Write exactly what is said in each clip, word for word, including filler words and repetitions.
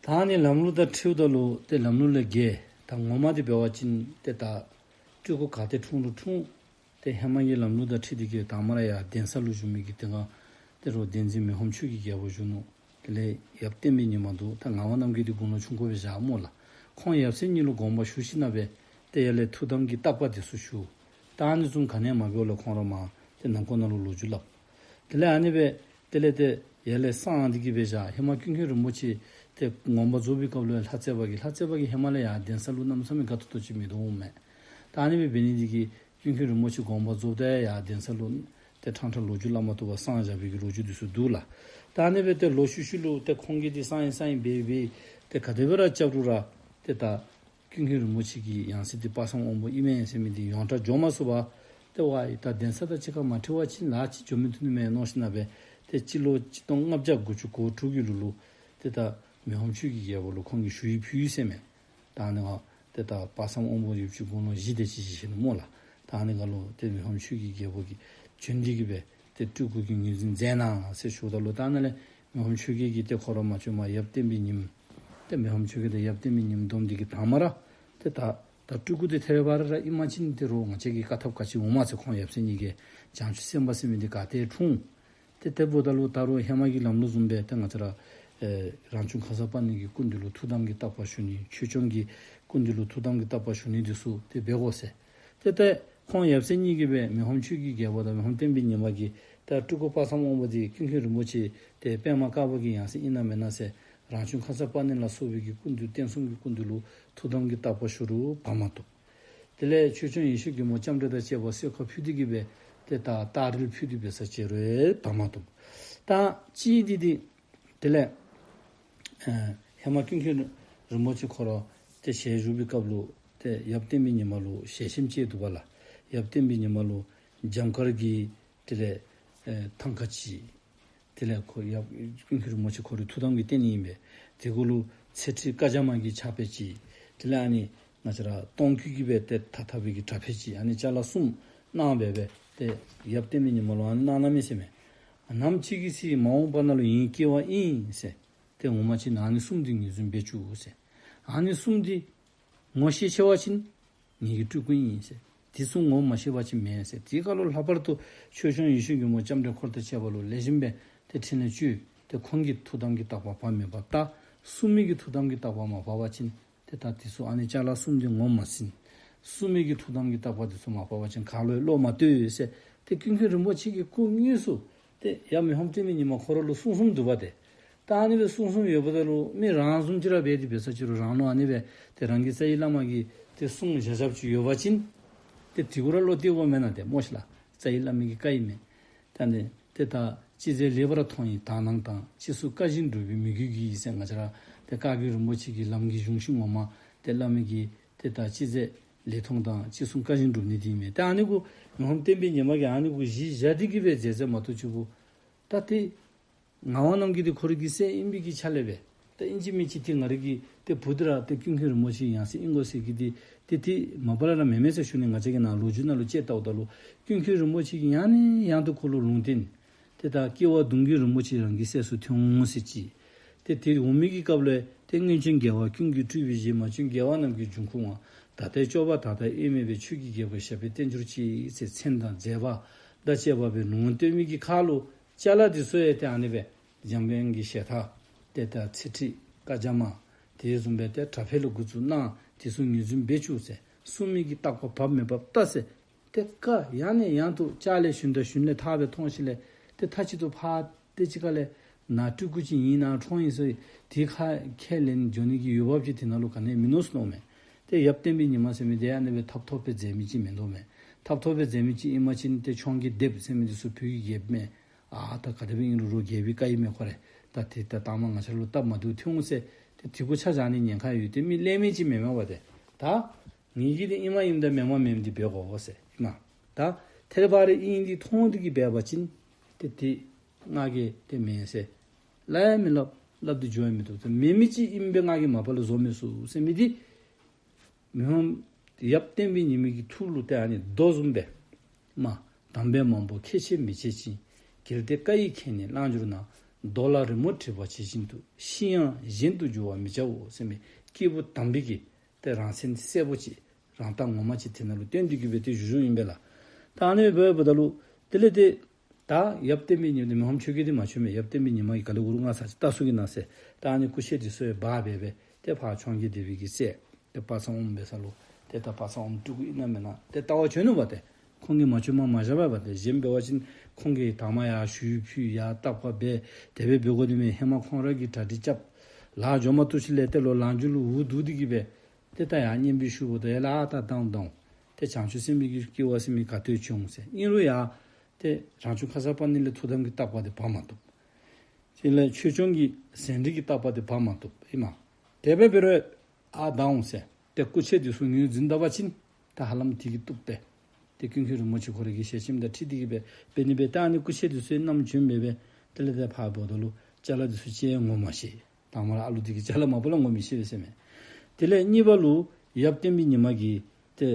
ད་ཨ་ནི་ལམ་ལུགས་དང་འཁྲིལཝ་ད་ལུ་ཏེ་ལམ་ལུགས་ལས་འགལ། ད་ངོ་མ་འདི་འབད་བ་ཅིན་ཏེ་ད་སྤྲུལ་སྐུ་ག་ཏེ་འཁྲུངས་རུང་འཁྲུངས། ཏེ་ཧེ་མ་གི་ལམ་ལུགས་དང་འཁྲིལ་ཏེ་གིས་དང་པ་ར་ཡར་གདན་ས་ལུ་བཞུགས་མི་གི་ཏེ་ང་ཏེ་རུང་བསྟན་འཛིན་མི་ཕམ་ཆོས་ཀྱི་རྒྱལ་པོ་བཞུགས་ནུག། དེ་ལས་ཡབ་བསྟན་པའི་ཉི་མ་འདུག། ད་ངག་དབང་རྣམ་རྒྱལ་འདི་དགུང་ལོ་ཆུང་ཀུ་སྦེ་བཞག་སྨོ་ལགས། ཁོང་ཡབ་སྲས་གཉིས་ལུ་དགོངས་པ་ཞུ་ཞིནམ་ལས་ཏེ་ཡར་ལས་ཐུགས་དམ་གྱི་བརྟག་པ་འདི་ཚུ་ཞུ། ད་ཨ་ནི་བཟུམ་ག་ནི་ཡང་མ་འབདཝ་ལས་ཁོང་ར་མར་ཏེ་ནང་འཁོད་ནང་ལུ་ལོ་རྒྱུས་སླབ། དེ་ལས་ཨ་ནི་སྦེ་དེ་ལས་ཏེ་ཡར་ལས་གསང་སྟེ་གིས་སྦེ་བཞག། ཧེ་མ་ཀུན་མཁྱེན་རིན་པོ་ཆེ་ཏེ་དགོངས་པ་རྫོགས་པའི་སྐབས་ལུ་ལྷ་རྩེ་བ་གིས་ལྷ་རྩེ་བ་གིས་ཧེ་མ་ལས་ཡར་གདན་ས་ལུ་གནམ་མེད་ས་མེད་དགའ་ཏོག་ཏོ་ཅིག་མི་འདུག་མས། ད་ཨ་ནི་སྦེ་འབད་ནི་འདི་གིས་ཀུན་མཁྱེན་རིན་པོ་ཆེ་དགོངས་པ་རྫོགསཔ་ད་ཡར་གདན་ས་ལུ་ཏེ་ཕྲང་ཕྲང་ལོ་རྒྱུས་སླབ་མ་བཏུབ་པར་གསང་བཞག་པའི་གི་ལོ་རྒྱུས་འདི་ཚུ་འདུག་ལགས། ད་ཨ་ནི་སྦེ་ཏེ་ལོག་ཤུལ་ཤུལ་ལུ་ཏེ་ཁོང་གིས་འདི་གསང་ཡི་གསང་ཡི་འབད་འབད་ཏེ་ག་དེ་སྦེ་ར་རྐྱབ་རུང་ར་ཏེ་ད་ཀུན་མཁྱེན་རིན་པོ་ཆེ་གི་ཡང་སྲིད་འདི་དཔག་བསམ་དབང་པོ་ཨིན་མས་ཟེར་མི་འདི་ཡོངས་གྲགས་འགྱོ་མ་ཚུགས་པར་ཏེ་ཝའི་ད་གདན་ས་དང་གཅིག་ཁར་མ་འཁྲིལ་བ་ཅིན་ལཱ་ཅིག་འགྱོ་མི་བཏུབ་ནི་མས་མནོ་ཞིནམ་ལས་ཏེ་སྤྱི་ལོ་ཆིག་སྟོང་ལྔ་བརྒྱ་དགུ་བཅུ་གོ་དྲུག་གི་ལོ་ལུ་ཏེ་ད་མི་ཕམ་ཆོས་ཀྱི་རྒྱལ་པོ་ལུ་ཁོང་གིས་ཞུ་ཡིག་ཕུལ་ཡི་ཟེར་མས། ད་ཨ་ནི་ཁར་ཏེ་ད་དཔག་བསམ་དབང་པོ་ཡུདཔ་ཅིག་དགུང་ལོ་བཞི་དེ་ཅིག་བཞེས་ཞིནམ་སྨོ་ལགས། ད་ཨ་ནི་ཁར་ལུ་ཏེ་མི་ཕམ་ཆོས་ཀྱི་རྒྱལ་པོ་གིས་བྱོན་ཏེ་གིས་སྦེ་ཏེ་སྤྲུལ་སྐུ་གི་ངོས་འཛིན་མཛད་གནང་ཟེར་ཞུཝ་ད་ལུ་ད་ཨ་ནཱ་ལས་མི་ཕམ་ཆོས་རྒྱལ་གྱིས་ཏེ་ཁོ་ར་མ་བྱོནམ་ཡབ་བསྟན་པའི་ཉིམ་ཏེ་མི་ཕམ་ཆོས་རྒྱལ་དང་ཡབ་བསྟན་པའི་ཉིམ་བསྡོམས་ཏེ་གིས་དང་པ་ར་ཏེ་ད་ད་སྤྲུལ་སྐུ་འདི་ཐད་རི་བ་རི་ར་ཨིན་པ་ཅིན་ཏེ་རུང་ང་བཅས་ཀྱིས་བཀག་ཐབས་ག་ཅི་འོང་མས་ཟེར། ཁོང་ཡབ་སྲས་གཉིས་ཀྱིས་བྱང་ཆུབ་སེམས་དཔའ་ཟེར་མི་འདི་ག་ཏེ་འཁྲུངས། ཏེ་དེ་འབདཝ་ད་ལུ་ད་རུང་ཧེ་མ་གི་ལམ་ལུགས་བཟུམ་སྦེ་ཏེ་ང་བཅས་ར་ཨེ་རང་བྱུང་ཁརྶ་པ་ཎི་གི་སྐུ་མདུན་ལུ་ཐུགས་དམ་གྱི་བརྟག་པ་ཞུ་ནི། ཆོས་སྐྱོང་གི་སྐུ་མདུན་ལུ་ཐུགས་དམ་གྱི་བརྟག་པ་ཞུ་ནི་འདི་ཚུ་ཏེ་འབད་དགོ་ཟེར། ཏེ་ཏེ་ཁོང་ཡབ་སྲས་གཉིས་ཀྱིས་སྦེ་མི་ཕམ་ཆོས་ཀྱི་རྒྱལ་པོ་དང་མི་ཕམ་བསྟན་པའི་ཉི་མ་གིས་ད་སྤྲུལ་སྐུ་དཔག་བསམ་དབང་པོ་འདི་ཀུན་མཁྱེན་རིན་པོ་ཆེ་ཏེ་པདྨ་དཀར་པོ་གི་ཡང་སྲིད་ཨིན་ན་མེན་ན་ཟེར་རང་བྱུང་ཁརྶ་པ་ཎི་ལ་སོགས་པའི་གི་སྐུ་མདུན་རྟེན་གསུམ་གྱི་སྐུ་མདུན་ལུ་ཐུགས་དམ་གྱི་བརྟག་པ་ཞུ་རུང་བབས་མ་བཏུབ། དེ་ལས་ཆོས་སྐྱོང་ཡེ་ཤེས་མགོན་པོ་ལྕམ་དྲལ་དང་བཅས་པ་གསོལ་ཁ་ཕུལ་ཏེ་གིས་སྦེ་ཏེ་ད་སྟག་རིལ་ཕུལ་ཏེ་འབད་ས་ཅིག་རུང་བབས་མ་བཏུབ། ད་ཅི་འདི་འདི་དེ་ལས་ཨེ་ཧེ་མ་ཀུན་མཁྱེན་རིན་པོ་ཆེ་ཁོ་ར་ཏེ་ཞལ་བཞུགས་པའི་སྐབས་ལུ་ཏེ་ཡབ་བསྟན་པའི་ཉི་མ་ལུ་ཞལ་ཆེམས་ཅིག་འདུག་པ་ལགས། ཡབ་བསྟན་པའི་ཉི་མ་ལུ་འཇམ་དཀར་གྱི་དེ་ལས་ཨེ་ཐང་ཀ་ཅིག། དེ་ལས་ཁོ་ཡབ་ཀུན་མཁྱེན་རིན་པོ་ཆེ་ཁོ་རའི་ཐུགས་དམ་གྱི་རྟེན་ཨིན་པས། དེ་གུ་ལུ་ཚེ་ཁྲིད་བཀའ་རྒྱ་མ་གི་ཕྱག་དཔེ་ཅིག། དེ་ལས་ཨ་ནི་ང་བཅས་ར་སྟོང་སྐུད་ཀྱིས་སྦེ་ཏེ་ཐགས་འཐག་པའི་གི་དྲ་ཕད་ཅིག། ཨ་ནི་ཅ་ལ་གསུམ་གནང་སྦེ་སྦེ་ཏེ་ཡབ་བསྟན་པའི་ཉི་མ་ལུ་ཨ་ནི་གནང་གནངམ་ཨིན་ཟེར་མས། ནམ་ཅིག་གི་ཚེ་མ་འོངས་པ་ནང་ལུ་ངེའི་སྐྱེ་བ་ཨིན་ཟེར། ཏེ་ངོ་མ་ཅིག་ཨ་ནི་གསུམ་འདི་ངོས་འཛིན་འབད་བཅུག་ཟེར། ཨ་ནི་གསུམ་འདི་ངོ་ཤེས་ཤེས་པ་ཅིན་ངེ་གི་སྤྲུལ་སྐུ་ཨིན་ཟེར། དེ་ཚུ་ངོ་མ་ཤེས་པ་ཅིན་མེན་ཟེར། དེ་ཁར་ལུ་ལྷག་པར་དུ་ཆོས་སྐྱོང་ཡེ་ཤེས་མགོན་པོ་ལྕམ་དྲལ་འཁོར་དང་བཅས་པ་ལུ་ལེགས་ཤོམ་སྦེ་ཏེ་ཕྲིན་ལས་བཅོལ། ཏེ་ཁོང་གི་ཐུགས་དམ་གྱི་བརྟག་པ་བབས་མི་བབས་བལྟ། སྲུང་མི་གི་ཐུགས་དམ་གྱི་བརྟག་པ་མ་བབས་པ་ཅིན་ཏེ་ད་དེ་ཚུ་ཨ་ནི་ཅ་ལ་གསུམ་འདི་ངོ་མ་ཟིན། སྲུང་མི་གི་ཐུགས་དམ་གྱི་བརྟག་པ་དེ་ཚུ་མ་བབས་པ་ཅིན་ག་ལུ་ཡང་བློ་མ་གཏད་ཟེར། ཏེ་ཀུན་མཁྱེན་རིན་པོ་ཆེ་གི་སྐུ་དངོས་སུ་ཏེ་ཡབ་མི་ཕམ་བསྟན་པའི་ཉི་མ་ཁོ་ར་ལུ་གསུང་གསུངམ་འདུག་པ་ཏེ། ད་ཨ་ནི་སྦེ་གསུང་གསུངམ་ཡོད་པ་ད་ལུ་མི་རང་བཟུམ་ཅིག་ར་འབད་དེ་འབད་ས་ཅིག་རུང་རང་ལུ་ཨ་ནི་སྦེ་ཏེ་རང་གི་རྩ་བའི་བླ་མ་གིས་ཏེ་གསུང་བཞག་བཞགཔ་ཅིག་ཡོད་པ་ཅིན་ཏེ་དེ་གུ་ར་བློ་གཏད་དགོ་མེན་ན། ཏེ་སྨོ་ཤིག་ལགས། རྩ་བའི་བླ་མ་གི་བཀའ་ཨིན་མས། ད་ནི་ཏེ་ད་ཅི་མཛད་ལེགས་པར་མཐོང་བའི་དག་སྣང་དང་། ཅི་གསུང་བཀའ་བཞིན་སྒྲུབ་པའི་མོས་གུས་ཀྱིས་ཟེར། ང་བཅས་ར་ཏེ་བཀའ་བརྒྱུད་རིན་པོ་ཆེ་གི་ལམ་གྱི་གཞུང་ཤིང་ངོ་མ་ཏེ་བླ་མ་གིས་ཏེ་ད་ཅི་མཛད་ལེགས་མཐོང་དང་ཅི་གསུང་བཀའ་བཞིན་སྒྲུབ་ནི་འདི་ཨིན་མས། ཏེ་ཨ་ནི་གུ་མི་ཕམ་བསྟན་པའི་ཉི་མ་གིས་ཨ་ནི་གུ་གཞི་བཞག་སྟེ་གིས་སྦེ་མཛད་མཛདཔ་མ་གཏོགས་ཅིག་པོ་ད་ཏེ་ངག་དབང་རྣམ་རྒྱལ་འདི་ཁོ་རའི་གི་སྲས་ཨིན་པའི་གི་ཆ་ལས་སྦེ་ད་ཨིན་ཅི་མིན་ཅི་ཏེ་ང་རའི་གི་ཏེ་བུ་འདི་ར་ཏེ་ཀུན་མཁྱེན་རིན་པོ་ཆེའི་ཡང་སྲིད་ཨིན་དགོ་ཟེར་གི་འདི་ཏེ་ཏེ་མ་པ་ལས་ར་མེན་མས་ཟེར་ཞུ་ནི། ང་བཅས་ཀྱིས་ནཱ་ལོ་རྒྱུས་ནང་ལུ་དཔྱད་བལྟཝ་ད་ལུ་ཀུན་མཁྱེན་རིན་པོ་ཆེ་གིས་ཡང་ནས་ཡང་དུ་ཁོ་ལུ་ལུང་བསྟན། ཏེ་ད་སྐྱེ་བ་གདུང་བརྒྱུད་རིན་པོ་ཆེ་རང་གི་སྲས་སུ་ཐོན་འོང་ཟེར་ཅིག། ཏེ་དེ་འོང་མི་གི་སྐབས་ལུ་ཏེ་སྔོན་བྱོན་རྒྱལ་བ་ཀུན་གྱི་སྤྲུལ་པའི་གཞི། མ་བྱོན་རྒྱལ་བ་རྣམས་ཀྱི་འབྱུང་ཁུངས་པ། ད་ལྟའི་སྐྱོབ་པ་དག་དང་དབྱེར་མེད་པའི། ཆོས་ཀྱི་རྒྱལ་པོ་ཞབས་པད་བརྟན་གྱུར་ཅིག་ཟེར་མཚན་དང་མཛད་པ་དང་བཅས་པ་སྦེ་ལུང་བསྟན་མི་གི་ཁར་ལུ་ཅ་ལ་འདི་ཚུ་ཡང་ཏེ་ཨ་ནི་སྦེ་འཇམ་དཔལ་གྱི་ཞལ་ཐང་ཏེ་ད་ཚེ་ཁྲིད་བཀའ་རྒྱ་མ་དེ་བཟུམ་སྦེ་ཏེ་དྲ་ཕད་ལུ་འགོ་བཙུགས་གནང་། དེ་ཚུ་ངོས་འཛིན་འབད་བཅུག་ཟེར། སྲུང་མི་གི་བརྟག་པ་བབས་མི་བབས་བལྟ་ཟེར། ཏེ་བཀའ་ཡང་ནས་ཡང་དུ་ལྕགས་ལས་ཞུན་དང་ཞུན་ལས་ཐར་སྦེ་མཐོང་ཞིནམ་ལས་ཏེ་མཐའ་གཅིག་ཏུ་ཕར་ཏེ་ཅིག་ཁ་ལས་ནཱ་སྤྲུལ་སྐུ་ཅིག་ཨིན་ན་འཁྲུངས་ཡི་ཟེར་དེ་ཁ་ཁས་ལེན་འགྱོ་ནི་གི་འོས་འབབ་ཅིག་དེ་ནང་ལུ་ག་ནི་ཡང་མིན་ནུག་ཟེར་མནོཝ་མས། ཏེ་ཡབ་བསྟན་པའི་ཉི་མ་ཟེར་མི་འདི་ཨ་ནི་སྦེ་ཐབ་ཐོབ་སྦེ་མཛད་མི་ཅིག་མིན་འདུག་མས། ཐབ་ཐོབ་སྦེ་མཛད་མི་ཅིག་ཨིན་པ་ཅིན་ཏེ་འཕྱོངས་རྒྱས་སྡེ་པ་ཟེར་མི་འདི་ཚུ་བོད་ཀྱི་རྒྱལཔོ་མས། ཨ་ད་ག་དེ་སྦེ་ཨིན་རུང་རུང་རྒྱལ་པོའི་བཀའ་ཨིན་མས་ཁོ་རེ། ད་དེ་ད་དང་པ་ང་བཅས་ལུ་སྟབས་མ་བདེཝ་ཐོན་འོང་ཟེར་ཏེ་དེ་གུ་ཆ་བཞག་ནི་ཉེན་ཁ་ཡོད། ཏེ་མི་ལེགས་མི་ཅིག་མེན་མས་པ་ཏེ། ད་ངེ་གི་འདི་ཨིན་མ་ཨིནམ་དང་མེན་མ་མེནམ་འདི་འབད་དགོ་ཟེར་ཨིན་མས། ད་ཐད་རི་བ་རི་ཨིན་འདི་མཐོང་སྟེ་གིས་འབད་བ་ཅིན་ཏེ་དེ་ང་གིས་ཏེ་མེན་ཟེར་སླབ་ཡང་མི་སླབ། སླབ་སྟེ་འགྱོ་ཡང་མི་བཏུབ། ཏེ་མེན་མི་ཅིག་ཨིནམ་སྦེ་ང་གིས་མ་པ་ལས་བཟོ་མི་ཚུགས་ཟེར་མི་འདི་མི་ཕམ་ཡབ་བསྟན་པའི་ཉི་མ་གི་ཐུགས་ལུ་ཏེ་ཨ་ནི་རྡོ་བཟུམ་སྦེ་མ། དམ་པས་མང་པོ་ཁས་འཆེ་མི་བྱེད་ཅིང་། གལ་ཏེ་བཀའ་ཡི་ཁས་ནི་བླངས་གྱུར་ན། རྡོ་ལ་རི་མོ་བྲིས་པ་ཇི་བཞིན་དུ། ཤི་ཡང་གཞན་དུ་འགྱུར་བར་མི་བྱའོ་ཟེར་མི་སྐྱེས་བུ་དམ་པའི་གི་ཏེ་རང་མཚན་གསལ་པོ་ཅིག་རང་རྟགས་ངོ་མ་ཅིག་དེ་ནང་ལུ་སྟོན་ཏེ་གི་སྦེ་ཏེ་བཞུགས་བཞུགསཔ་ཨིན་པས་ལགས། ད་ཨ་ནི་འབདཝ་ད་ལུ་དེ་ལས་ཏེ་ད་ཡབ་བསྟན་པའི་ཉི་མ་འདི་མི་ཕམ་ཆོས་རྒྱལ་འདི་མ་བྱོན་མས། ཡབ་བསྟན་པའི་ཉི་མ་གིས་ག་ལེ་འུ་རུ་ང་ཚ་ཅིག་བལྟ་ཚུགས་ཀྱི་ན་ཟེར། ད་ཨ་ནི་སྐུ་མཆེད་འདི་ཚུ་ཡང་འབག་སྦེ་སྦེ་ཏེ་ཕར་འཕྱོངས་རྒྱས་སྡེ་པའི་གི་སྲས་ཏེ་དཔག་བསམ་དབང་པོ་འབད་ས་ལུ་ཏེ་ད་དཔག་བསམ་དབང་པོ་སྤྲུལ་སྐུ་ཨིན་ན་མེན་ན་ཏེ་བལྟ་བར་བྱོན་ནུག་པ་ཏེ། ཁོང་གིས་མ་བྱོནམ་མ་བཞག་པས་པ་ཏེ། གཞན་འབད་བ་ཅིན་ཁོང་གིས་དང་པ་ཡར་ཞུ་ཕུལ་ཡར་བརྟག་པ་འབད་དེ་སྦེ་འབད་དགོ་དེ་མས། ཧེ་མ་ཁོང་ར་གིས་གྲ་སྒྲིག་རྐྱབ་ལཱ་འགྱོ་མ་བཏུབ་ཅིག་ལས་ཏེ་ལོག་ལམ་འཇུག་ལུ་འུ་སྡུག་སྟེ་གི་སྦེ་ཏེ་ད་ཡར་སྙན་འབུལ་ཞུཝ་ད་ཡ་ལ་ཨ་ད་ལྡང་ལྡང་ཏེ་བྱང་ཆུབ་སེམས་དཔའི་གི་སྐྱེ་བ་ཟེར་མི་ག་ཏེ་བྱུང་ཟེར། ཨིན་རུང་ཡང་ཏེ་རང་བྱུང་ཁ་སར་པ་ཎི་ལས་ཐུགས་དམ་གྱི་བརྟག་པ་དེ་འབག་མ་བཏུབ། དེ་ལས་ཆོས་སྐྱོང་གི་ཟན་འདྲེ་གི་བརྟག་པ་དེ་འབག་མ་བཏུབ་ཨིན་མས། དེ་སྦེ་འབད་རུང་ཨ་ལྡང་འོང་ཟེར། ཏེ་སྐུ་མཆེད་འདི་ཚུ་ངོས་འཛིན་ད་པ་ཅིན་ད་ཧ་ལམ་དེ་གིས་བཏུབ་པས། ཏེ་ཀུན་མཁྱེན་རིན་པོ་ཆེ་ཁོ་ར་གི་ཞལ་ཆེམས་དང་འཁྲིལ་ཏེ་གི་སྦེ་འབད་ནི་སྦེ་ད་ཨ་ནི་སྐུ་མཆེད་འདི་ཚུ་ཡང་བསྣམས་བྱོན་སྦེ་སྦེ་དེ་ལས་ཏེ་ཕར་འབདཝ་ད་ལུ་ཅ་ལ་འདི་ཚུ་ཅིག་ཡང་ངོ་མ་ཤེས། དང་པ་ར་ཨ་ལུ་འདི་གིས་ཅ་ལ་མ་པ་ལས་ངོ་མི་ཤེས་པས་ཟེར་མས། དེ་ལས་གཉིས་པ་ལུ་ཡབ་བསྟན་པའི་ཉི་མ་གིས་ཏེ་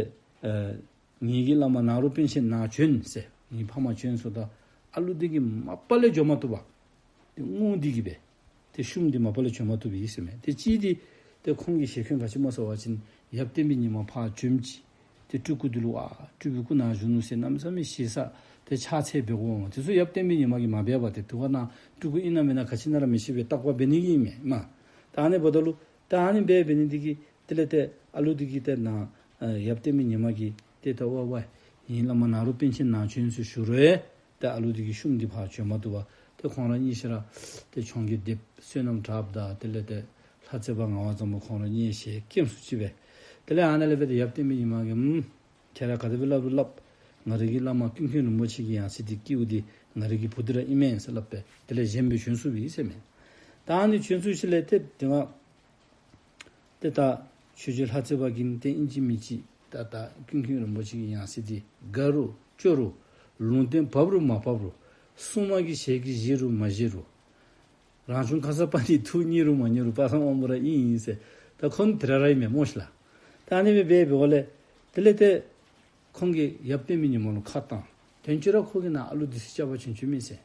ཨ་ངེ་གི་བླ་མ་ནཱ་རོ་པཎ་ཆེན་ནཱ་བྱོན་ཟེར། ངེའི་ཕ་མ་བྱོན་ཟེརཝ་ད་ཨ་ལུ་འདི་གིས་མ་པ་ལས་འགྱོ་མ་བཏུབ་པར་ཏེ་ངུ་སྟེ་གི་སྦེ་ཏེ་ཤུམ་འདི་མ་པ་ལས་བྱོན་མ་བཏུབ་པས་ཟེར་མས། ཏེ་གཅིག་འདི་ཏེ་ཁོང་གི་ཞེ་འཁོན་ག་ཅི་སྨོ་ཟེར་བ་ཅིན་ཡབ་བསྟན་པའི་ཉི་མ་ཕར་བྱོནམ་ཅིག་ཏེ་སྤྲུལ་སྐུ་འདི་ལུ་ཨ་སྤྲུལ་པའི་སྐུ་ནཱ་བཞུགས་ནུག་ཟེར་གནམ་མེད་ས་མེད་ཞེ་ས་ཏེ་ཕྱག་འཚལ་འབད་དགོ་འོང་། དེ་ཚུ་ཡབ་བསྟན་པའི་ཉི་མ་གིས་མ་འབད་བར་ཏེ་དེ་ཁར་ནཱ་སྤྲུལ་སྐུ་ཨིན་ན་མེན་ན་ག་ཅི་ཨིན་ན་ར་མི་ཤེས་པའི་བརྟག་པ་འབད་ནི་གི་ཨིན་མས་མ། ད་ཨ་ནི་འབདཝ་ད་ལུ་ད་ཨ་ནི་སྦེ་འབད་ནི་འདི་གིས་དེ་ལས་ཏེ་ཨ་ལུ་འདི་གིས་ཏེ་ནཱ་ཨ་ཡབ་བསྟན་པའི་ཉི་མ་གིས་ཏེ་ད་ཝ་ཝ་ངེའི་བླ་མ་ནཱ་རོ་པཎ་ཆེན་ནཱ་བྱོན་ཟེར་ཞུ་རུང་ཡང་ཏེ་ཨ་ལུ་འདི་གིས་ཤུམ་འདི་ཕར་བྱོན་མ་བཏུབ་པར་ཏེ་ཁོང་ར་གཉིས་ཆ་ར་ཏེ་འཕྱོངས་རྒྱས་སྡེ་པ་བསོད་ནམས་གྲགས་པ་དང་དེ་ལས་ཏེ་ལྷ་རྩེ་པ་ངག་དབང་བཟང་པོ་ཁོང་ར་གཉིས་ཞལ་སྐྱེམས་སུ་ཅིག་སྦེ། དེ་ལས་ཨ་ནཱ་ལས་སྦེ་ཏེ་ཡབ་བསྟན་པའི་ཉི་མ་གིས་ཨུམ་ཁྱེད་ར་ག་དེ་སྦེ་སླབ་རུང་སླབ། ང་རའི་གི་བླ་མ་ཀུན་མཁྱེན་རིན་པོ་ཆེ་གི་ཡང་སྲིད་འདི་སྐྱེ་བོ་འདི་ང་རའི་གི་བུ་འདི་ར་ཨིན་མས་ཟེར་སླབ་སྦེ་དེ་ལས་བཞེངས་སྦེ་བྱོན་ཚུགས་པས་ཟེར་མས། ད་ཨ་ནི་བྱོན་ཚུགས་ཞིནམ་ལས་ཏེ་དེ་སྒང་ཏེ་ད་ཆོས་རྗེ་ལྷ་རྩེ་པ་གིས་ཏེ་ཨིན་ཅི་མིན་ཅི་ད་ད་ཀུན་མཁྱེན་རིན་པོ་ཆེ་གི་ཡང་སྲིད་འདི་དགའ་རུང་སྐྱོ་རུང་ལུང་བསྟན་བབས་རུང་མ་བབས་རུང་སྲུང་མ་གི་ཞལ་གྱིས་བཞེས་རུང་མ་བཞེས་རུང་རང་བྱུང་ཁ་སར་པ་ཎི་ཐུགས་མཉེས་རུང་མ་མཉེས་རུང་དཔག་བསམ་དབང་པོ་ར་ཨིན་ཨིན་ཟེར། ད་ཁོ་ནི་དེ་ར་ར་ཨིན་མས་སྨོ་ཤིག་ལགས། ད་ཨ་ནི་སྦེ་འབད་འབདཝ་ལས་དེ་ལས་ཏེ་ཁོང་གིས་ཡབ་བསྟན་པའི་ཉི་མ་ལུ་ཁ་བཏང་། དོན་གཅིག་ར་ཁོ་གིས་ནཱ་ཨ་ལུ་འདི་ཚུ་སྐྱབས་པར་བྱོན་བྱོནམ་མས་ཟེར།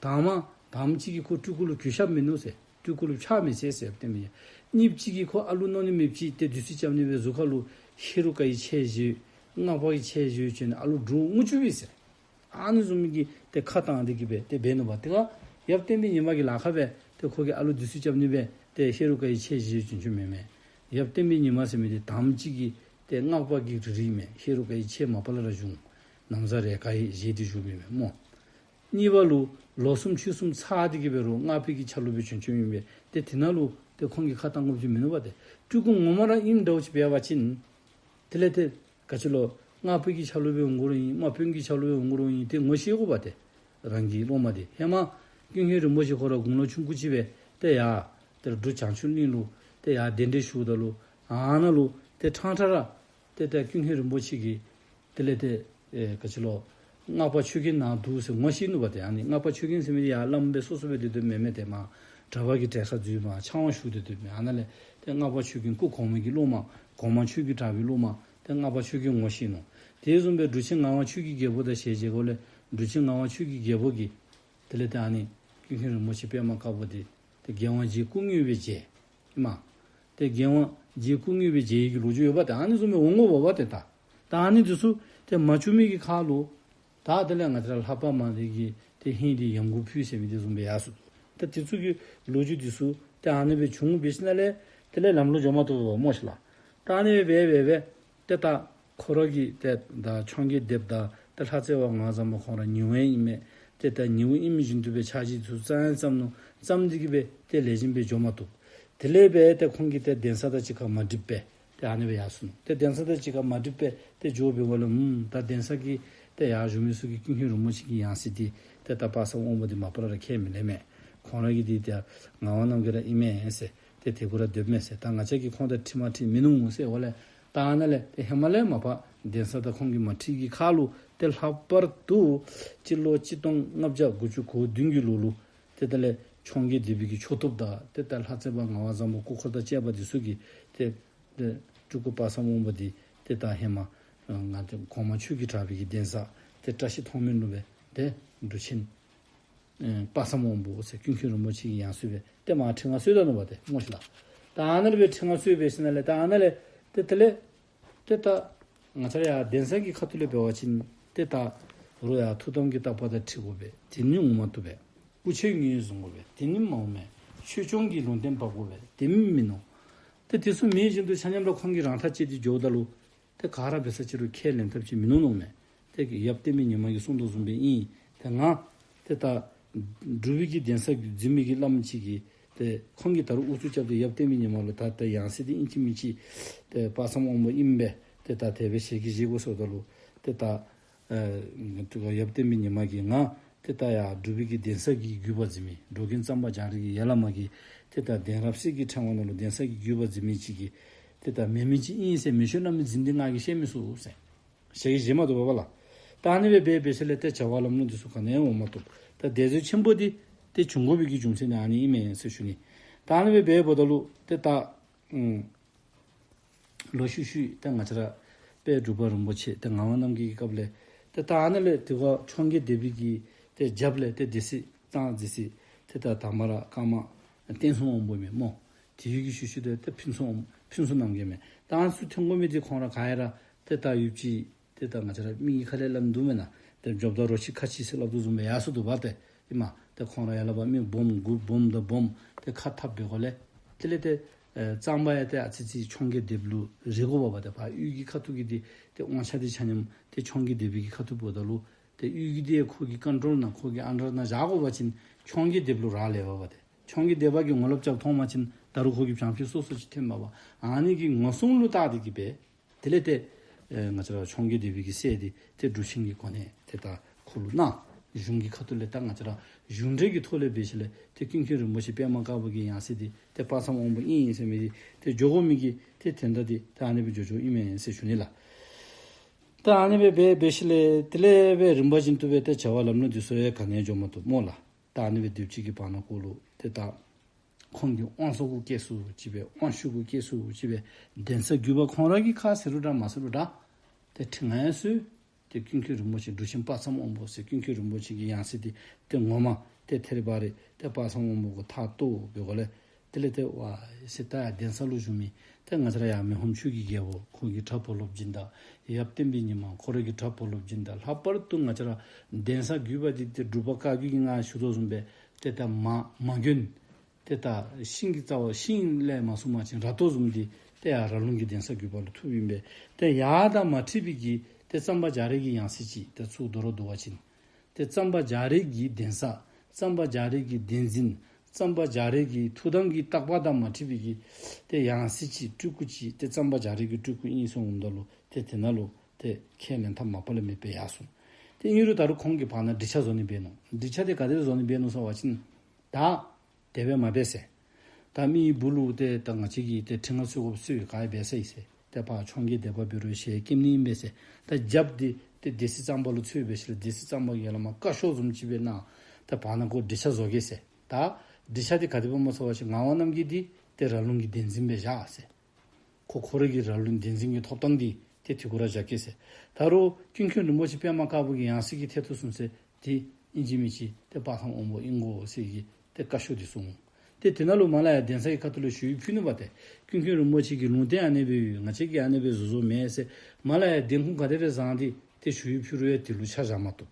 དང་པ་དང་པ་ཅིག་གིས་ཁོ་སྤྲུལ་སྐུ་ལུ་གུས་ཞབས་མིན་ནུག་ཟེར། སྤྲུལ་སྐུ་ལུ་ཕྱག་མི་འཚལ་ཟེར་ཡབ་བསྟན་པའི་ཉི་མ། གཉིས་པ་ཅིག་གིས་ཁོ་ཨ་ལུ་མནོ་ནི་མེདཔ་ཅིག་ཏེ་དུས་ཚོད་རྐྱབ་ནི་སྦེ་གཟུགས་ཁ་ལུ་ཧེ་རུ་ཀ་གི་ཆས་བཞེས་སྔགས་པ་གི་ཆས་བཞེས་བྱོན་ནི་ཨ་ལུ་འདྲོག་ངུ་བཅུག་པས་ཟེར། ཨ་ནི་བཟུམ་མའི་གི་ཏེ་ཁ་བཏང་སྟེ་གི་སྦེ་ཏེ་འབད་ནུག་པ། དེ་ཁར་ཡབ་བསྟན་པའི་ཉི་མ་གི་ལཱ་ཁག་སྦེ་ཏེ་ཁོ་གིས་ཨ་ལུ་འདི་ཚུ་སྐྱབས་ནི་སྦེ་ཏེ་ཧེ་རུ་ཀ་གི་ཆས་བཞེས་བྱོན་བྱོནམ་མེན་མས། ཡབ་བསྟན་པའི་ཉི་མ་ཟེར་མི་འདི་དང་པ་ཅིག་གིས་ཏེ་སྔགས་པ་གི་རིགས་རིགས་མས། ཧེ་རུ་ཀ་གི་ཆས་མ་པ་ལས་ར་བྱུང་། ན་བཟའ་རས་དཀར་ཡང་བཞེས་ཏེ་བཞུགས་མི་མས་སྨོ། གཉིས་པ་ལུ་ལོ་གསུམ་ཕྱོགས་གསུམ་ཚར་ཏེ་གི་འབད་རུང་སྔགས་པའི་གི་ཆ་ལུགས་སྦེ་བྱོན་བྱོནམ་ཨིན་པས། ཏེ་དེ་ནང་ལུ་ཏེ་ཁོང་གིས་ཁ་བཏང་དགོཔ་ཅིག་མིན་ནུག་པ་ཏེ། སྤྲུལ་སྐུ་ངོ་མ་ར་ཨིནམ་འདྲཝ་ཅིག་འབད་བ་ཅིན་དེ་ལས་ཏེ་ག་ཅི་ལོ་སྔགས་པའི་གི་ཆ་ལུགས་སྦེ་འོང་དགོ་རུང་ཨིན། དམག་དཔོན་གྱི་ཆ་ལུགས་སྦེ་འོང་དགོ་རུང་ཨིན། ཏེ་ངོ་ཤེས་དགོ་པ་ཏེ། རང་གི་སློབ་མ་འདི་ཧེ་མ་ཀུན་མཁྱེན་རིན་པོ་ཆེ་ཁོ་ར་དགུང་ལོ་ཆུང་ཀུ་ཅིག་སྦེ་ཏེ་ཡར་ཏེ་འབྲུག་བྱང་ཆུབ་གླིང་ལུ་ཏེ་ཡར་གདན་འདྲེན་ཞུཝ་ད་ལུ་ཨ་ནཱ་ལུ་ཏེ་ཕྲང་ཕྲང་ར་ཏེ་ཏེ་ཀུན་མཁྱེན་རིན་པོ་ཆེ་གིས་དེ་ལས་ཏེ་ཨེ་ག་ཅི་ལོ་སྔགས་པ་ཆོས་རྒྱལ་ནཱ་འདུག་ཟེར་ངོ་ཤེས་ནུག་པ་ཏེ། ཨ་ནི་སྔགས་པ་ཆོས་རྒྱལ་ཟེར་མི་འདི་ཡར་བླམ་སྦེ་སོ་སོ་སྦེ་སྡོད་སྡོདཔ་མེན་མས་ཏེ། མར་གྲྭ་པ་གི་གྲལ་ཁར་འཛུལ་མར་ཕྱག་དབང་ཞུ་སྟེ་སྡོདཔ་མས། ཨ་ནཱ་ལས་ཏེ་སྔགས་པ་ཆོས་རྒྱལ་སྐུ་གོང་མ་གི་སློབ་མ་གོང་མ་ཆོས་ཀྱི་གྲགས་པའི་སློབ་མ་ཏེ་སྔགས་པ་ཆོས་རྒྱལ་ངོ་ཤེས་ནུག། དེ་བཟུམ་སྦེ་འབྲུག་ཆེན་ངག་དབང་ཆོས་ཀྱི་རྒྱལ་པོ་དང་ཞལ་མཇལ་དགོཔ་ལས་འབྲུག་ཆེན་ངག་དབང་ཆོས་ཀྱི་རྒྱལ་པོ་གིས་དེ་ལས་ཏེ་ཨ་ནི་ཀུན་མཁྱེན་རིན་པོ་ཆེ་པདྨ་དཀར་པོ་འདི་ཏེ་རྒྱལ་དབང་རྗེའི་སྐུ་དངོས་སྦེ་མཇལ། ཨིན་མས། ཏེ་རྒྱལ་དབང་རྗེའི་སྐུ་དངོས་སྦེ་མཇལ་ཡི་གི་ལོ་རྒྱུས་ཡོདཔ་ཏེ། ཨ་ནི་བཟུམ་སྦེ་འོང་དགོཔ་ཏེ་ད། ད་ཨ་ནི་འདི་ཚུ་ཏེ་མ་བྱུང་མི་གི་ཁར་ལུ་ད་དེ་ལས་ང་བཅས་ར་ལྷ་པ་མ་ལེ་གི་ཏེ་ཧིང་འདི་ཡང་གུ་ཕུལ་ཟེར་མི་འདི་བཟུམ་སྦེ་ཡར་སོ། ཏེ་དེ་ཚུ་གི་ལོ་རྒྱུས་འདི་ཚུ་ཏེ་ཨ་ནི་སྦེ་བྱུང་འབད་ཞིནམ་ལས་དེ་ལས་ལམ་ལུ་འགྱོ་མ་བཏུབ་པས་སྨོ་ཤིག་ལགས། ད་ཨ་ནི་སྦེ་འབད་འབད་འབད་ཏེ་ད་ཁོ་ར་གིས་ཏེ་ད་འཕྱོངས་རྒྱས་སྡེ་པ་དང་ཏེ་ལྷ་རྩེ་བ་ངག་དབང་བཟང་པོ་ཁོང་ར་ཉེ་བོ་ཨིན་མས། ཏེ་ད་ཉེ་བོ་ཨིན་མི་བཞིན་དུ་སྦེ་ཕྱག་རྗེས་ཚུ་བརྩམ་ཡང་བརྩམ་ནུག། བརྩམས་ཏེ་གི་སྦེ་ཏེ་ལེགས་ཤོམ་སྦེ་འགྱོ་མ་བཏུབ། དེ་ལས་སྦེ་ཏེ་ཁོང་གིས་ཏེ་གདན་ས་དང་གཅིག་ཁར་མ་འགྲིགས་པས། ཏེ་ཨ་ནི་སྦེ་ཡར་སོ་ནུག། ཏེ་གདན་ས་དང་གཅིག་ཁར་མ་འགྲིགས་པས། ཏེ་འགྱོ་བའི་བར་ལུ་ཨུམ་ད་གདན་ས་གི་ཏེ་ཡར་བཞུགས་མི་ཚུ་གིས་ཀུན་མཁྱེན་རིན་པོ་ཆེ་གི་ཡང་སྲིད་འདི་ཏེ་ད་དཔག་བསམ་དབང་པོ་འདི་མ་པ་ལས་ར་ཁས་མི་ལེན་མས། ཁོང་ར་གི་འདི་ཏེ་ངག་དབང་རྣམ་རྒྱལ་ར་ཨིན་མས་ཟེར། ཏེ་དེ་གུ་ར་སྡོདཔ་མས་ཟེར། ད་ང་བཅས་ཀྱིས་ཁོང་དང་འཁྲིལ་མ་འཁྲིལ་མིན་ནུག་ཟེར་འོང་ལས། ད་ཨ་ནཱ་ལས་ཏེ་ཧེ་མ་ལས་མ་པ་གདན་ས་དང་ཁོང་གིས་མ་འཁྲིལ་གྱི་ཁར་ལུ་ཏེ་ལྷག་པར་དུ་སྤྱི་ལོ་གཅིག་སྟོང་ལྔ་བརྒྱ་དགུ་བཅུ་གོ་བདུན་གྱི་ལོ་ལུ་ཏེ་དེ་ལས་འཕྱོངས་རྒྱས་སྡེ་པའི་གི་ཆོས་ཐོབ་དང་ཏེ་ད་ལྷ་རྩེ་བ་ངག་དབང་བཟང་པོ་སྐུ་འཁོར་དང་བཅས་པ་འདི་ཚུ་གིས་ཏེ་ཏེ་སྤྲུལ་སྐུ་དཔག་བསམ་དབང་པོ་འདི་ཏེ་ད་ཧེ་མ་ང་བཅས་གོང་མ་ཆོས་ཀྱི་གྲགས་པའི་གི་གདན་ས་ཏེ་བཀྲ་ཤིས་མཐོང་སྨོན་ལུ་སྦེ་ཏེ་འབྲུག་ཆེན་ ཨེ་དཔག་བསམ་དབང་པོ་ཟེར་ཀུན་མཁྱེན་རིན་པོ་ཆེ་གི་ཡང་སྲིད་སྦེ་ཏེ་མར་ཁྲི་མངའ་གསོལ་ད་ནུག་པ་ཏེ་སྨོ་ཤིག་ལགས། ད་ཨ་ནཱ་ལས་སྦེ་ཁྲི་མངའ་གསོལ་འབད་ཞིནམ་ལས་ད་ཨ་ནཱ་ལས་ཏེ་དེ་ལས་ཏེ་ད་ང་བཅས་ཡར་གདན་ས་གི་ཁ་ཐུག་ལས་འབད་བ་ཅིན་ཏེ་ད་རུང་ཡར་ཐུགས་དམ་གྱི་བརྟག་པ་དང་འཁྲིལ་དགོ་པས། དེ་ནི་འོང་མ་བཏུབ་པས། དབུ་ཆོས་ངོས་བཟུང་དགོ་པས། དེ་ནི་མ་འོང་མས། ཆོས་སྐྱོང་གི་ལུང་བསྟན་འབབ་དགོ་པས། དེ་མི་མིན་ནོ། ཏེ་དེ་ཚུ་མེད་བཞིན་དུ་ཆ་མཉམ་ར་ཁོང་གིས་རང་ཐག་བཅད་དེ་འགྱོཝ་ད་ལུ་ཏེ་ག་ར་འབད་ས་ཅིག་རུང་ཁས་ལེན་ཐབས་ཅིག་མིན་ནུག་མནོཝ་མས། ཏེ་ཡབ་བསྟན་པའི་ཉི་མ་གིས་གསུངས་དོ་བཟུམ་སྦེ་ཨིན། ཏེ་ང་ཏེ་ད་འབྲུག་པའི་གི་གདན་ས་འཛིན་མི་གི་བླམ་ཅིག་གིས་ཏེ་ཁོང་གིས་ད་རུང་ཨུ་ཚུགས་རྐྱབ་སྟེ་ཡབ་བསྟན་པའི་ཉི་མ་ལུ་ད་ད་ཡང་སྲིད་འདི་ཨིན་ཅི་མིན་ཅི་ཏེ་དཔག་བསམ་དབང་པོ་ཨིན་པས། ཏེ་ད་དེ་སྦེ་ཞལ་གྱིས་བཞེས་དགོ་ཟེརཝ་ད་ལུ་ཏེ་ད་ཨ་ཏེ་ཡབ་བསྟན་པའི་ཉི་མ་གིས་ང་ཏེ་ད་ཡར་འབྲུག་པའི་གི་གདན་ས་གི་བརྒྱུད་པ་འཛིན་མི་འགྲོ་མགོན་གཙང་པ་རྒྱ་རས་ཀྱི་ཡ་བླ་མ་གིས་ཏེ་ད་གདན་རབས་གསེར་གྱི་ཕྲེང་བ་ནང་ལུ་གདན་ས་གི་བརྒྱུད་པ་འཛིན་མི་ཅིག་གིས་ཏེ་ད་མེན་མི་ཅིག་ཨིན་ཟེར་མེ་ཤོར་གནང་མི་འཛིན་འདི་ང་གིས་བཤད་མི་ཚུགས་ཟེར་ཞལ་གྱིས་བཞེས་མ་བཏུབ་པས་ལགས། ད་ཨ་ནི་སྦེ་འབད་འབད་ཞིནམ་ལས་ཏེ་བྱ་བ་ལམ་ལྷོང་འདི་ཚུ་ག་ནི་ཡང་འོང་མ་བཏུབ། ད་དེ་ཚུ་ཆེན་པོ་འདི་ཏེ་འབྱུང་དགོ་པའི་གི་རྒྱུ་མཚན་ནི་ཨ་ནི་ཨིན་མས་ཟེར་ཞུ་ནི། ད་ཨ་ནི་སྦེ་འབདཝ་ད་ལུ་ཏེ་ད་ཨུམ་ལོག་ཤུལ་ཤུལ་ཏེ་ང་བཅས་ར་དཔལ་འབྲུག་པ་རིན་པོ་ཆེ་ཏེ་ངག་དབང་རྣམ་རྒྱལ་གྱི་སྐབས་ལས་ཏེ་ད་ཨ་ནཱ་ལས་ཏེ་ཁོ་འཕྱོངས་རྒྱས་སྡེ་པའི་གི་ཏེ་རྒྱབ་ལས་ཏེ་སྡེ་སྲིད་གཙང་སྡེ་སྲིད་ཏེ་ད་དང་པ་ར་ཀརྨ་བསྟན་སྲུང་དབང་པོ་མས་སྨོ། དེ་ཡི་གི་ཤུལ་ཤུལ་ཏེ་ཏེ་ཕུན་ཚོགས་ཕུན་ཚོགས་རྣམ་རྒྱལ་མས། ད་ཨ་ནི་ཚུ་ཐོན་དགོ་མི་འདི་ཁོང་ར་ག་ཡ་ར་ཏེ་ད་ཡུདཔ་ཅིག་ཏེ་ད་ང་བཅས་ར་མི་གི་ཁ་ལས་སླབ་ནི་འདུག་མེན་ན། ཏེ་འབྱོརཔ་དང་རོ་ཁྱི་ཁ་ཕྱེ་ཟེར་སླབ་དོ་བཟུམ་སྦེ་ཡར་སོང་འདུག་པ་ཏེ། ཨིན་མས། ཏེ་ཁོང་ར་ཡར་ལས་ཕར་མི་སྦོམ་འགོ་སྦོམ་དང་སྦོམ་ཏེ་ཁ་འཐབ་པའི་སྒོ་ལས་དེ་ལས་ཏེ་ཨེ་གཙང་པ་ཡང་ཏེ་ཨ་ཙི་ཙི་འཕྱོངས་རྒྱས་སྡེ་པ་ལུ་རེ་དགོ་པས་པ་ཏེ། ཕར་དབུས་ཀྱི་ཁ་ཐུག་གི་འདི་ཏེ་དབང་ཆ་འདི་ཆ་མཉམ་ཏེ་འཕྱོངས་རྒྱས་སྡེ་པའི་གི་ཁ་ཐུག་འབདཝ་ད་ལུ་ཏེ་དབུས་ཀྱི་འདི་ཁོ་གི་ཀོན་ཊོལ་ནང་ཁོ་གི་ཨན་ཌར་ནང་བཞག་དགོ་པ་ཅིན་འཕྱོངས་རྒྱས་སྡེ་པ་ལུ་རག་ལས་པས་པ་ཏེ། འཕྱོངས་རྒྱས་སྡེ་པ་གིས་ངོ་ལོག་རྐྱབ་མཐོང་པ་ཅིན་ད་རུང་ཁོ་གིས་བྱང་ཕྱོགས་སོ་སོ་ཅིག་འཐེན་པས་པ། ཨ་ནི་གི་ངོ་སྲུང་ལུ་བལྟ་སྟེ་གིས་སྦེ་དེ་ལས་ཏེ་ཨེ་ང་བཅས་ར་འཕྱོངས་རྒྱས་སྡེ་པའི་གི་སྲས་འདི་ཏེ་འབྲུག་ཆེན་གྱི་གོ་གནས་ཏེ་ད་ཁོ་ལུ་གནང་། གཞུང་གི་ཁ་ཐུག་ལས་ད་ང་བཅས་ར་གཞུང་འབྲེལ་གྱི་ཐོག་ལས་འབད་ཞིནམ་ལས་ཏེ་ཀུན་མཁྱེན་རིན་པོ་ཆེ་པདྨ་དཀར་པོ་གི་ཡང་སྲིད་འདི་ཏེ་དཔག་བསམ་དབང་པོ་ཨིན་ཟེར་མི་འདི་ཏེ་འགྱོ་དགོ་མི་གི་ཏེ་དོན་དག་འདི་ད་ཨ་ནི་སྦེ་འགྱོ་འགྱོཝ་ཨིན་མས་ཟེར་ཞུ་ནི་ལགས། ད་ཨ་ནི་སྦེ་འབད་འབད་ཞིནམ་ལས་དེ་ལས་སྦེ་རིམ་པ་བཞིན་དུ་སྦེ་ཏེ་བྱ་བ་ལམ་ལྷོང་འདི་ཚུ་ཡང་ག་ནི་ཡང་འགྱོ་མ་བཏུབ་སྨོ་ལགས། ད་ཨ་ནི་སྦེ་སྡོདཔ་ཅིག་གི་བར་ན་ཁོ་ལུ་ཏེ་ད་ཁོང་གིས་དབང་སྲོག་གུ་སྐྱེ་སུ་ཅིག་སྦེ་དབང་ཤུགས་གུ་སྐྱེ་སུ་ཅིག་སྦེ་གདན་ས་བརྒྱུད་པ་ཁོང་ར་གིས་ཁ་ཟེར་རུང་འདྲ་མ་ཟེར་རུང་འདྲ་ཏེ་ཁྲི་མངའ་ཡང་གསོལ། ཏེ་ཀུན་མཁྱེན་རིན་པོ་ཆེ་འབྲུག་ཆེན་དཔག་བསམ་དབང་པོ་ཟེར་ཀུན་མཁྱེན་རིན་པོ་ཆེ་གི་ཡང་སྲིད་འདི་ཏེ་ངོ་མ་ཏེ་ཐད་རི་བ་རི་ཏེ་དཔག་བསམ་དབང་པོ་གུ་ཐག་བཏོག་པའི་སྒོ་ལས་དེ་ལས་ཏེ་ཝ་ཟེར་ད་ཡར་གདན་ས་ལུ་བཞུགས་མི་ཏེ་ང་བཅས་ར་ཡར་མི་ཕམ་ཆོས་ཀྱི་རྒྱལ་པོ་ཁོ་གི་གྲྭ་བུ་སློབ་སྦྱིན་བདག་ཡབ་བསྟན་པའི་ཉི་མ་ཁོ་ར་གི་གྲྭ་བུ་སློབ་སྦྱིན་བདག། ལྷག་པར་དུ་ང་བཅས་ར་གདན་ས་བརྒྱུད་པ་འདི་ཏེ་འབྲུག་པ་བཀའ་བརྒྱུད་ཀྱི་ང་ཞུ་དོ་བཟུམ་སྦེ་ཏེ་ད་མ་མ་དགོན་ཏེ་ད་ཤིང་གི་རྩ་བ་ཤིང་ལས་མ་བཟུང་པ་ཅིན་ར་ཏོ་བཟུམ་འདི་ཏེ་ཡར་ར་ལུང་གི་གདན་ས་བརྒྱུད་པ་ལུ་ཐུགཔ་ཨིན་པས། ཏེ་ཡར་དང་མ་འཁྲིལ་བའི་གི་ཏེ་གཙང་པ་རྒྱ་རས་ཀྱི་ཡང་སྲིད་ཅིག་ཏེ་ཚུར་དོ་རུང་བསྡུ་བ་ཅིན་ཏེ་གཙང་པ་རྒྱ་རས་ཀྱི་གདན་ས་གཙང་པ་རྒྱ་རས་ཀྱི་གདན་འཛིན་གཙང་པ་རྒྱ་རས་ཀྱི་ཐུགས་དམ་གྱི་བརྟག་པ་དང་མ་འཁྲིལ་བའི་གི་ཏེ་ཡང་སྲིད་ཅིག་སྤྲུལ་སྐུ་ཅིག་ཏེ་གཙང་པ་རྒྱ་རས་ཀྱི་སྤྲུལ་སྐུ་ཨིན་གསུངམ་ད་ལུ་ཏེ་དེ་ནང་ལུ་ཏེ་ཁས་ལེན་ཐབས་མ་པ་ལས་མེད་པའི་ཡར་སོང་། ཏེ་ཨིན་རུང་ད་རུང་ཁོང་གིས་བར་ན་འགྲིག་ཆ་བཟོ་ནི་འབད་ནུག། འགྲིག་ཆ་འདི་ག་དེ་སྦེ་བཟོ་ནི་འབད་ནུག་ཟེར་བ་ཅིན་ད་དེ་སྦེ་མ་འབད་ཟེར། ད་མི་བུ་ལུ་ཏེ་ད་ང་བཅས་ཀྱིས་ཏེ་ཁྲི་མངའ་གསོལ་དགོཔ་སྦེ་ག་ཡང་འབད་ས་ཡི་ཟེར། ཏེ་ཕར་འཕྱོངས་རྒྱས་སྡེ་པ་འབད་རུང་ཞལ་སྐྱེམས་ནི་ཨིན་པས་ཟེར། ད་རྒྱབ་འདི་ཏེ་སྡེ་སྲིད་གཙང་པ་ལུ་ཚུད་འབད་ཞིནམ་ལས་སྡེ་སྲིད་གཙང་པ་གིས་ཡར་ལས་མར་བཀའ་ཤོག་བཟུམ་ཅིག་སྦེ་གནང་། ད་བར་ན་ཁོ་འགྲིག་ཆ་བཟོ་གེ་ཟེར། ད་འགྲིག་ཆ་འདི་ག་དེ་སྦེ་སྨོ་ཟེར་བ་ཅིན་ངག་དབང་རྣམ་རྒྱལ་འདི་ཏེ་ར་ལུང་གི་གདན་འཛིན་སྦེ་བཞག་ཟེར། ཁོ་ཁོ་ར་གི་ར་ལུང་གདན་འཛིན་གྱི་ཐོབ་ཐང་འདི་ཏེ་དེ་གུ་ར་བཞག་གེ་ཟེར། ད་རུང་ཀུན་མཁྱེན་རིན་པོ་ཆེ་པདྨ་དཀར་པོ་གི་ཡང་སྲིད་ཀྱི་ཐད་དུ་སོང་ཟེར་འདི་ཨིན་ཅི་མིན་ཅི་ཏེ་དཔག་བསམ་དབང་པོ་ཨིན་དགོ་ཟེར་གྱི་ཏེ་བཀའ་ཤོག་འདི་སོང་། ཏེ་དེ་ནང་ལུ་མར་ལས་ཡར་གདན་ས་གི་ཁ་ཐུག་ལུ་ཞུ་ཡིག་ཕུལ་ནུག་པ་ཏེ། ཀུན་མཁྱེན་རིན་པོ་ཆེ་གི་ལུང་བསྟན་ཨ་ནེ་སྦེ་ཡོད། ང་བཅས་ཀྱིས་ཨ་ནེ་སྦེ་བཟོ་བཟོཝ་མེན་ཟེར། མར་ལས་ཡར་བདེན་ཁུངས་ག་དེ་རེ་བཟང་སྟེ་ཏེ་ཞུ་ཡིག་ཕུལ་རུང་ཡང་དེ་ལུ་ཆ་བཞག་མ་བཏུབ།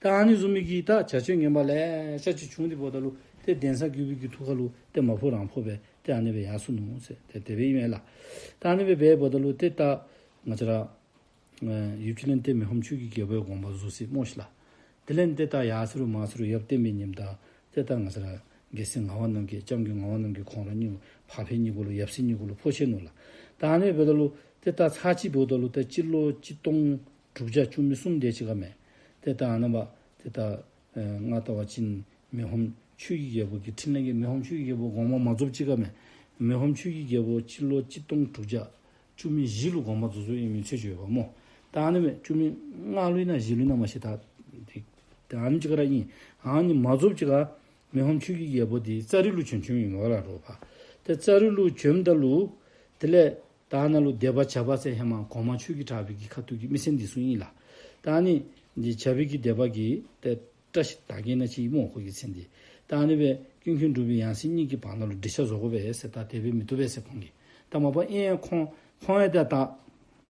ད་ཨ་ནི་བཟུམ་མའི་གི་ད་བྱ་སྤྱོད་ངན་པ་ལེ་ཤ་ཅིག་བྱུང་སྟེ་འབདཝ་ད་ལུ་ཏེ་གདན་ས་བརྒྱུད་པའི་གི་ཐུགས་ཁ་ལུ་ཏེ་མ་ཕོག་རང་ཕོག་སྦེ་ཏེ་ཨ་ནེ་སྦེ་ཡར་སོང་ནུག་ཟེར་ཏེ་དེ་སྦེ་ཨིན་མས་ལགས། ད་ཨ་ནེ་སྦེ་འབདཝ་ད་ལུ་ཏེ་ད་ང་བཅས་ར་ཨེ་ཡུདཔ་ཅིག་ལས་ཏེ་མི་ཕམ་ཆོས་ཀྱི་རྒྱལ་པོའི་དགོངས་པ་རྫོགས་ཅི་སྨོ་ཤིག་ལགས། དེ་ལས་ཏེ་ད་ཡར་སོང་རུང་མར་སོང་རུང་ཡབ་བསྟན་པའི་ཉི་མ་དང་ཏེ་ད་ང་བཅས་ར་རྒྱལ་སྲས་ངག་དབང་རྣམ་རྒྱལ་སྐྱབས་མགོན་ངག་དབང་རྣམ་རྒྱལ་ཁོང་ར་གཉིས་ཕ་ཕ་གཉིས་གུ་ལུ་ཡབ་སྲས་གཉིས་གུ་ལུ་ཕོག་ཆི་ནུག་ལགས། ད་ཨ་ནེ་སྦེ་འབདཝ་ད་ལུ་ཏེ་ད་ཚར་གཅིག་འབདཝ་ད་ལུ་ཏེ་སྤྱི་ལོ་གཅིག་སྟོང་དྲུག་བརྒྱ་བཅུ་མེད་གསུམ་དེ་ཅིག་ཁར་མས། ཏེ་ད་ཨ་ནཱ་པ་ཏེ་ད་ཨེ་ང་ལྟ་བ་ཅིན་མི་ཕམ་ཆོས་ཀྱི་རྒྱལ་པོ་གི་འཕྲིན་ལས་ཀྱི་མི་ཕམ་ཆོས་ཀྱི་རྒྱལ་པོ་དགོངས་པ་མ་རྫོགསཔ་ཅིག་ཁར་མས། མི་ཕམ་ཆོས་ཀྱི་རྒྱལ་པོ་སྤྱི་ལོ་གཅིག་སྟོང་དྲུག་བརྒྱ་བཅུ་མེད་བཞི་ལུ་དགོངས་པ་རྫོགས་རྫོགསཔ་ཨིན་མི་ཚུལ་བརྗོད་པ་སྨོ། ད་ཨ་ནི་མས་བཅུ་མེད་ལྔ་ལུ་ཨིན་ན་བཞི་ལུ་ཨིན་ན་མ་ཤེས། ད་ཏེ་ད་ཨ་ནི་ཅིག་ཁར་ཨིན། ཨ་ནི་མ་རྫོགསཔ་ཅིག་ཁར་མི་ཕམ་ཆོས་ཀྱི་རྒྱལ་པོ་འདི་ཙ་རི་ལུ་བྱོན་བྱོནམ་ཨིན་མས་ལགས་རོགས་ཕར། ཏེ་ཙ་རི་ལུ་བྱོནམ་ད་ལུ་དེ་ལས་ད་ཨ་ནཱ་ལུ་སྡེ་པ་བྱ་པ་ཟེར་ཧེ་མ་གོང་མ་ཆོས་ཀྱི་གྲགས་པའི་གི་ཁ་ཐུག་གི་མི་སེར་འདི་ཚུ་ཨིན་ལགས། ད་ཨ་ནི་འདི་བྱ་པའི་གི་སྡེ་པ་གིས་ཏེ་ བཀྲ་ཤིས་དར་རྒྱས་ནང་ཅིག་སྨོ་ཁོ་གི་མཚན་འདི། ད་ཨ་ནི་སྦེ་ཀུན་མཁྱེན་འབྲུག་པའི་ཡང་སྲིད་གཉིས་ཀྱི་བར་ན་ལུ་འགྲིག་ཆ་བཟོ་དགོ་པས་ཟེར། ད་དེ་སྦེ་མི་བཏུབ་པས་ཟེར་ཁོང་གིས། ད་མ་པ་ཨིན་ཡང་ཁོང་ཁོང་ཡང་ད་ད་